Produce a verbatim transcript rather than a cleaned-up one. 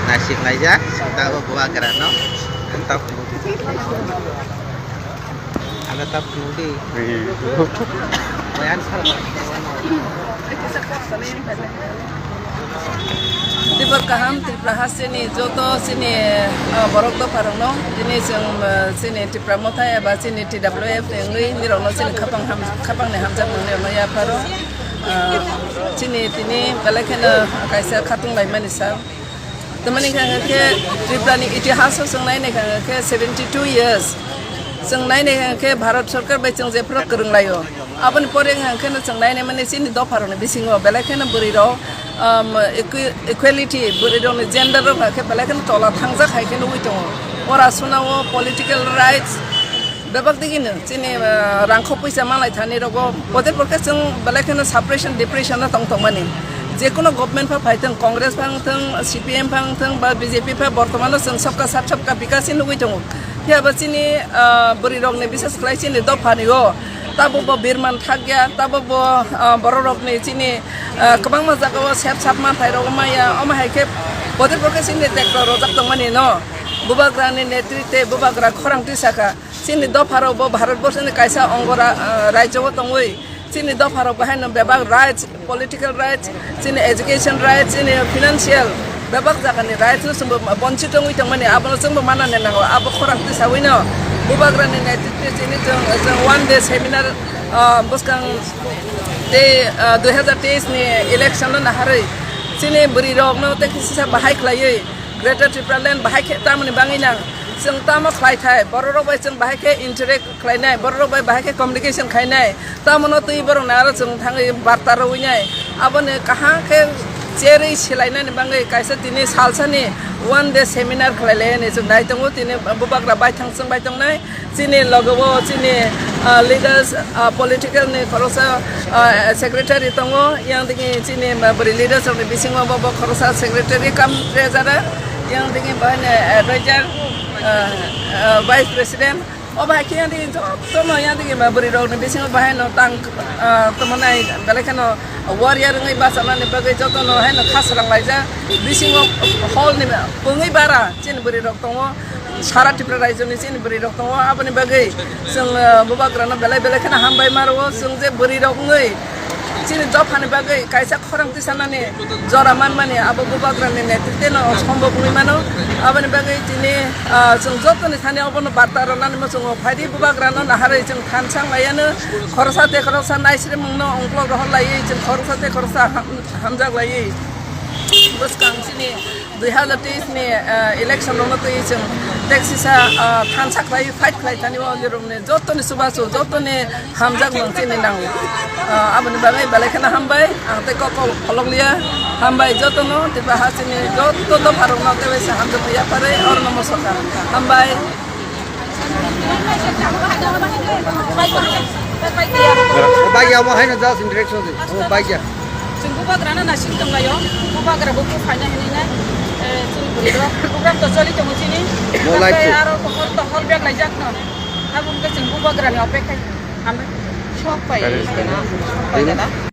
Nasik laijak, tabuk bubagra no. Tabuk. Ada tabuk nudi. Iya. Bayan sar. Tibor kaham Tripura hasteni joto chini, ah, borok dopharokno tini chwng, ah, chini Tipra Motha eba chini T W F ni wngwi nirokno chini khapang ham-, khapangni hamjakmung nirokno yapharo. Ah, chini tini belai kheno kaisa khatung laimani sal. Tamani hwnkha khe Tripura ni itihas o chwng nai nai kha khe seventy two years. Chwng nai nai kha khe Bharat Sarkar bai chwng jephru kwrwng lai o. Aboni pore hwnkha khe no chwng nai nai mani chini dopha rok ni bisingo belai kheno bwrwi rok, um, equi-, equality, bwrwi rok ni gender rok hwnkha khe belai kheno tola thangjak hai khe nugwi tongo. Ora suna o political rights, bebak digino chini, ah, rangkho puisa malai thani rogo boder porkhe chwng belai kheno suppression, depression no tong tongmani. Jekono government pha phaithwng, Congress pha wngthwng, C P M pha wngthwng, ba B J P pha, bortomano chwng sabka sath sabka bikas se nugwi tongo. Phiya ba chini, ah, bwrwi rokni, bises khlai chini dophani o tabuk bo birman thakya, tabuk bo, ah, borok rokni chini, ah, kwbangma jaga o sep sap manthai rok maya, omo hai khe boder porkhe chini tekto rojak tongmani no. Bubagrani netritwe bubagra khorang tisaka. Chini dopharok bo Bharat borsoni kaisa ongo ra-, ah, rajyo o tongwi, chini dopharok bo haino bebak rights, political rights, chini education rights, chini financial bebak jagani rights no chwngbo bonchit wngwi tongmani, abono chwngbo manani nango. Abo khorang tisawino bubagrani netritwe chini chwng, chwng one day seminar, ah, bwskang tei, ah, dui hazar teis ni election no naharwi chini bwrwi rokno tei kisa bahai khlaiwi Greater Tipraland bahai khe tamoni bangwi nang, chwng tamo khlai thai, borok rok bai chwng bahai khe interact khlainai, borok rok bai bahai khe communication khainai, tamo no twi borok no aro chwng thangwi barta rwinai, aboni kaham khe cherwi silainani bangwi kaisa tini salsani one day seminar khlai lai hinwi chwng nai tongo, tini bubagra baithang chwng bai tongnai. Chini logo o chini, ah, leaders, ah, political ni khoroksa, ah, secretary tongo, yang digi chini, ah, bwrwi leaders rok ni bisingo bo, bo khoroksa secretary cum treasurer, yang digi bahai ni advisor, ah, ah, vice president. O bahai khe yang digi jotono yang digi ma bwrwi rok ni bisingo bahai no tang, ah, tongmani belai kheno warrior wngwi bachanani bagwi jotono haino khasrang laijak. Bisingo hall ni pungwi bara chini bwrwi rok tongo. Sara Tripura rajyoni chini bwrwi rok tongo, aboni bagwi chwng, uh, bubagrano belai belai kheno hambai ma rwo. Chwng je bwrwi rok wngwi chini dophani bagwi kaisa khorang tisanani jora manmani abo bubagrani netritwno sombok wngwi mano. Aboni bagwi tini, uh, chwng jotoni thani obono barta rwnani muchungo phaidi bubagrano naharwi chwng thansa wng laiano, khoroksa tei khoroksa naisremungno ungklok rohor laiwi chwng khoroksa tei khoroksa ham-, hamjak laiwi bwskang chini dui hazar teis ni, ah, election rokno twi chwng teksisa, ah, thansa khlai fight khlai thani o, nirokni jotoni chubachu, jotoni hamjakmung chini nango. Ah, aboni bagwi belai kheno hambai, ang tei kok kok pholok liya. Hambai jotono, Tripura hasteni joto dopha rokno tei waisa hamjakmung yapharwi oro no mosokha. Hambai. Bike ya, mo haino just interaction se. Oh, bike ya. Chwng bubagrano nasing tonglaio. Bubagra bo khe phaina hinwi nai. Eh, chwng bwrwi rok program to choli tongo chini. Mo live se. Aro hol to hol bag laijak no. Abo wngkha chwng bubagrani opek khai. Hambai. Sok pai. Kare. Sok pai dada.